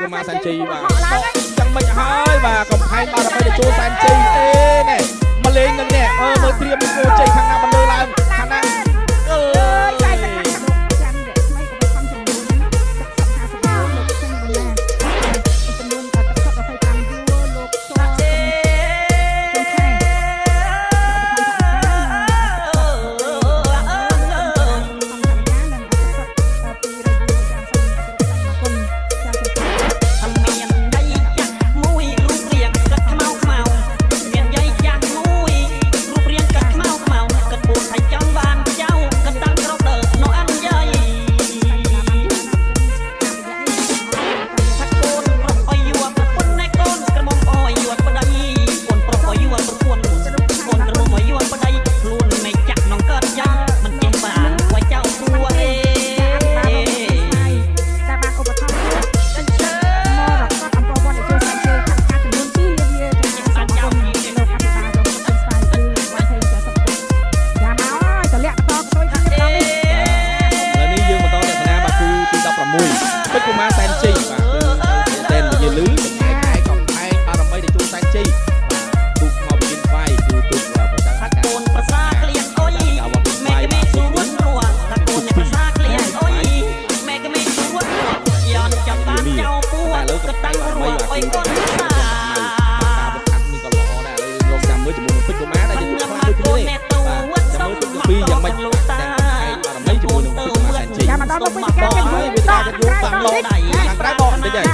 កុមារសែនជ័យបាទចឹងមិនហើយបាទកំផែងបារមីតេជោសែនជ័យអេណែមកលេងនឹងនេះអឺមើលត្រៀមមីក្រូជ័យខាងណាបន្លឺឡើងខាងណាអើ អើយ យ តែទឹកខាងច័ន្ទរស្មីក៏ខំចំនួនទឹកសុទ្ធ50យួរលោកសុងបណ្ណាចំនួនទឹកសុទ្ធ25យួរលោកសសុនខែ មានយាយចាស់មួយរូបរាងកាត់ខ្មៅខ្មៅមានយាយចាស់មួយរូបរាងកាត់ខ្មៅខ្មៅកាត់ពូនឲ្យចង់បានចៅកាត់តាំងក្រដើនៅអានយាយថាកូនប្រុសអយយួរប្រពន្ធណែកូនក្រមុំអយយួរប្តីកូនប្រុសអយយួរប្រពន្ធកូនក្រមុំអយយួរប្តីខ្លួនមិនចាក់នងកើតយាយមិនចេះបានໄວចៅពួរអេ តែបានឧបត្ថម្ភមរកតអំពវត្តជ័យសែនជ័យថវិកាចំនួន2លានរៀលចាសូមអរគុណលោកអភិបាលរងខេត្តស្វាយគឺវ៉ាន់ហេងចាសូមអរគុណចាមកហើយតម្លាក់បន្តកតុយគ្នាម្ដងនេះ ឥឡូវនេះយើងបន្តទស្សនាបាទគូទី16ពេជ្រកុមារសែនជ័យបាទគឺតែនវិញ្ញាលឺចំណែកឯកំផែងបារមីតេជោសែនជ័យបាទទូកមកវិញ្ញាស្វាយគឺទូកប្រចាំ ថា ការ កូនប្រសាក្លៀនអុយមេក្មេងស្រួលរួថាកូនប្រសាក្លៀនអុយមេក្មេងស្រួលរួយ៉នចាំបានចៅពួរ តែឥឡូវ ក៏តាំង កំផែងបារ រួ មីបាទ អុយកូន គឺ ប្រសា ការបង្ហាត់នេះក៏ល្អដែរឥឡូវរងចាំមើលជាមួយនឹងពេជ្រកុមារដែលជាទូកខ្លាំងដូចគ្នាទេបាទចាំមើលទូកទី2យ៉ាងម៉េចទាំងកំផែងបារមីជាមួយនឹងពេជ្រកុមារសែនជ័យ ចាមកដល់មកវិទ្យាកិត្តិយស ហើយវា ដ តា ក កិត្តិយសបាក់ ក្រៅ លោក ដក ខាងក្រៅដកបន្តិចហើយ